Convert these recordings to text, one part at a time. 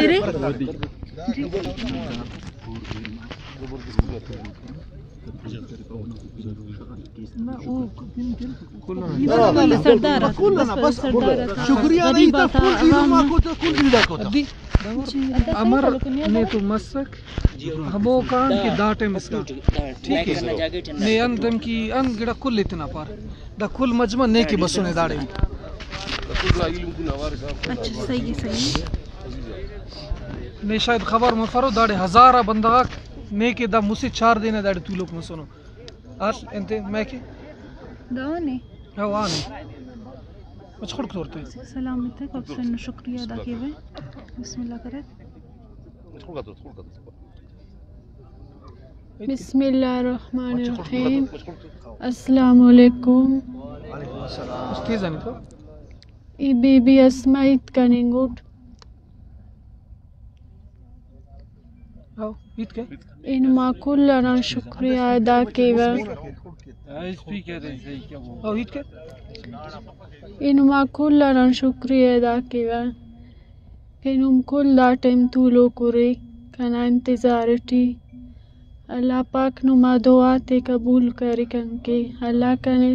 میرے کل سردار آتا، بس کل سردار آتا۔ شکریہ نہیں غریب تو آتا، کل ایرو عوام ما کو تو کل ایرا کو تو۔ امر نے تو مسک ہمو کان کہ دا ٹائم اس کا۔ ٹھیک ہے۔ نے ان دم کی ان گڑا کل اتنا پار۔ دا کل مجمع نیکی بسونے داڑے۔ اچھا، صحیح ہے، صحیح ہے۔ نے شاید خبر مفرو داڑے ہزارہ بندغاک نیکی دا مسے چار دینے داڑے تولوک مسونو۔ ار انتے میں کہ؟ دا نے۔ ہاں، واہ نے۔ اچھا، خڑک طور تے۔ سلامت ہے، کب سے شکریہ ادا کیوے۔ بسم اللہ کرے۔ بسم اللہ الرحمن الرحیم۔ السلام علیکم۔ تیز آنی تو؟ ای بی بی اسماء ایت کنیں گوٹ۔ او، ایت کے؟ ان ما کلنا شکریہ ادا کیوا۔ او، ایت کے؟ ان ما کلنا شکریہ ادا کیوا۔ کہ نم کل دا ٹائم تولوک ارے کنا انتظار ٹی۔ اللہ پاک نما دعا تے قبول کرے کنکے۔ اللہ کنے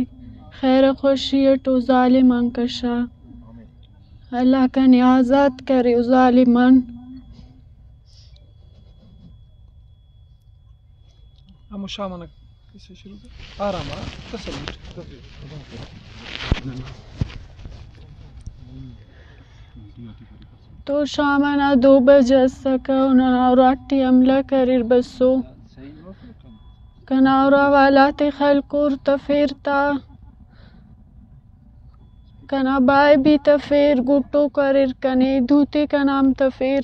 خیر خوشی اٹ و ظالمان کشا۔ اللہ کنے آزاد کرے و ظالمان۔ ہمو شام انا کسہ شروع کر۔ آرام آ، تسلی۔ تو شام انا دو بجہ اسکہ و ننا اراٹی حملہ کریر بسو۔ کنا ارا والا تے خلکر تفیر تا۔ کنا بائے بھی تفیر، گٹو کریر کنے، دوتے کنام تفیر۔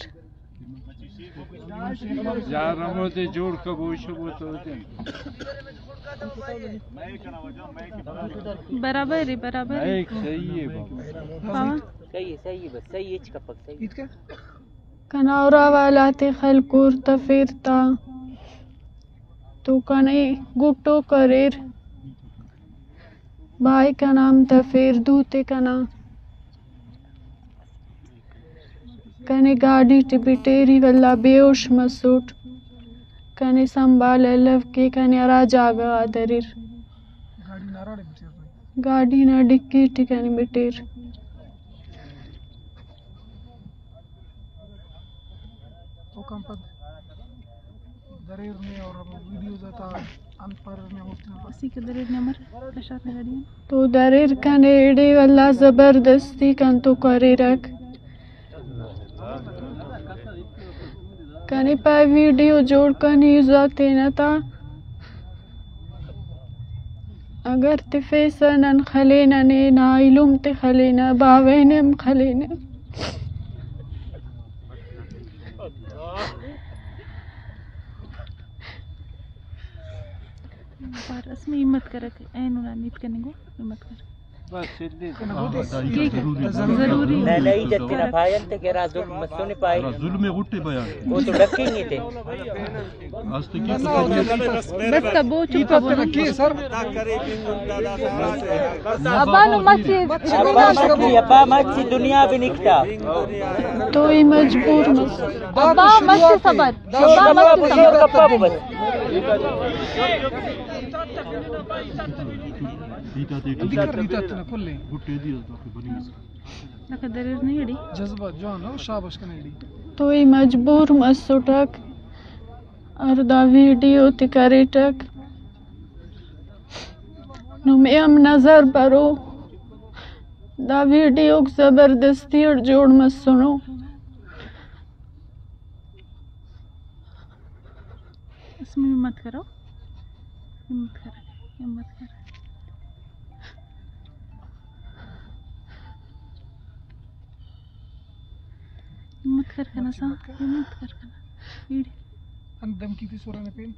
یار ہمو تے جوڑ کبو شبو تو تے۔ برابر ہے، برابر ہے۔ صحیح ہے بابا۔ بابا۔ صحیح ہے، صحیح ہے، بس صحیح ہے، ہچ کپک صحیح ہے۔ کنا ارا والا تے خلکر تفیر تا۔ تو کنے گٹو کریر۔ بھائی کنام تفیر دوتے کنا۔ کنے گاڈی ٹی بٹیری واللہ بے ہوش مسوٹ۔ کنے سنبھال الو کے کنے ہرا جاگہ آ دریر۔ گاڈی نا ڈکی ٹی کنے بٹیر۔ اوکان پد دریر نے اور ویڈیوز آتا ان پر نے مفت میں اسی کے دریر نے امر کشات نے گاڑی۔ تو دریر کنے ایڑے واللہ زبردستی کن تو کریرک۔ کنے پائے ویڈیو جوڑ کنی زاتین تا۔ اگر تفیسہ نن خلینہ نے، نا ایلم تے خلینہ، باوہ نے ہم خلینہ۔ بار اس میں ہمت کرک، اینو نا نیت کنگو، ہمت کر۔ ضروری۔ نہ، نہ، ای جت نہ پاینت کہ را ظلم مسونے پائے۔ را ظلم غٹے بیان۔ وہ تو ڈکیں گے تے۔ بس تبو چپ بولو۔ ابا نو مچی۔ ابا مچی، ابا مچی دنیا بھی نکتا۔ تو ہی مجبور مس۔ ابا مچی صبر۔ ابا مچی صبر۔ ریتا تے ریتا تے نہ کلے۔ لکہ دریر نہیں اڑی۔ جذبہ جوان ہو، شاباش کنے اڑی۔ تو ای مجبور مسوٹک اور دا ویڈیو تے کریٹک۔ نو مے ہم نظر برو۔ دا ویڈیو زبردستی اور جوڑ مسنو۔ اس میں ہمت کرو، ہمت کر، ہمت کر، ہمت کر کنا سا، ہمت کر کنا۔ ایڑی۔ ان دھمکی تے سورا نے پین۔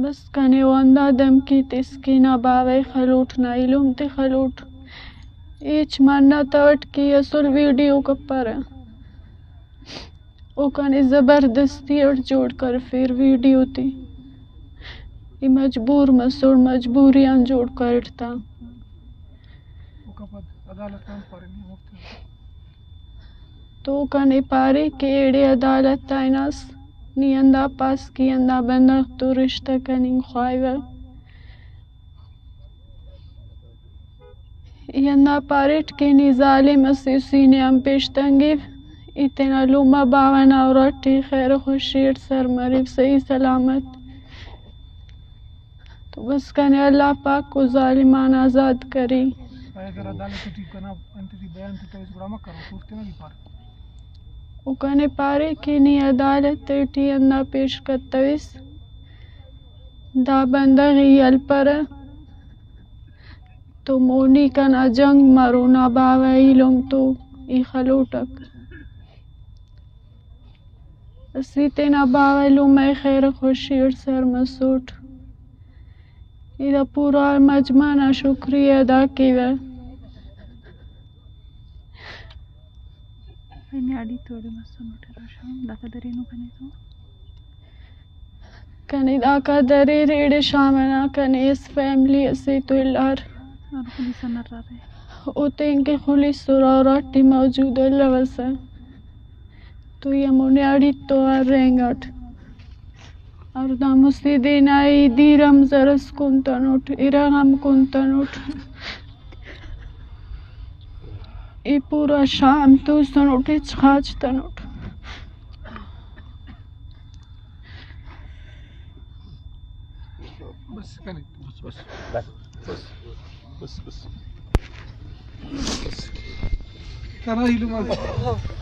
بس کنے و اندا دھمکی تسکی نا باوہ خلوٹ نا ایلم تے خلوٹ۔ ایچ منہ تاٹ کی اصل ویڈیو کپرہ۔ او کنے زبردستی اٹ جوڑ کرفیر ویڈیو تے۔ ای مجبور مسوڑ، مجبوری آن جوڑ کرٹ تا۔ اوکا پد عدالت آن پارے نی وقت۔ تو کنے پارے کہ ایڑے عدالت ءَ ہناس، نی ہندا پاس کہ ہندا بندغ تو رشتہ کننگ خواہوہ۔ ای ہندا پاریٹ کہ نی ظالم اسے سینے ہم پیش تنگیو، ای تینا لوما باوہ نا اراٹی خیر خوشی اٹ سر مریو، صحیح سلامت۔ تو بس کنے اللہ پاک کو ظالمان آزاد کری۔ اگر عدالت ٹی کنا انت ٹی بیان تے تویس گڑا مہ کرو، کوفتے نہ دی پار۔ او کنے پارے کہ نی عدالت ٹی ہندا پیش کتویس، دا بندغ ای ہلپرہ، تو مونی کنا جنگ مرو، نا باوہ ایلم تو ای خلوٹک۔ اسی تینا باوہ لومہ خیر خوشی اٹ سر مسوٹ۔ ایدا پورا مجمع نا شکریہ ادا کیوہ۔ اے نیاڑی توڑے مسنوٹے روشان، داکا درینو کنے تو۔ کنے داکا دریر ایڑے شام انا کنے اس فیملی اسے تو الار۔ اور پولیس نہ رہے۔ او تینکہ خلیسرہ اراٹی موجود الوسہ۔ تو ای ہمو نیاڑی تو ارینگٹ۔ اور دا مستی دینا ای دیر ہم زرس کنتنٹ، ارغ ہم کنتنٹ۔ ای پورا شام توسنٹ، ہچ خاچتنٹ۔ بس کنے۔ بس، بس۔ بس۔ بس، بس۔ بس۔ کنا ایلم آ۔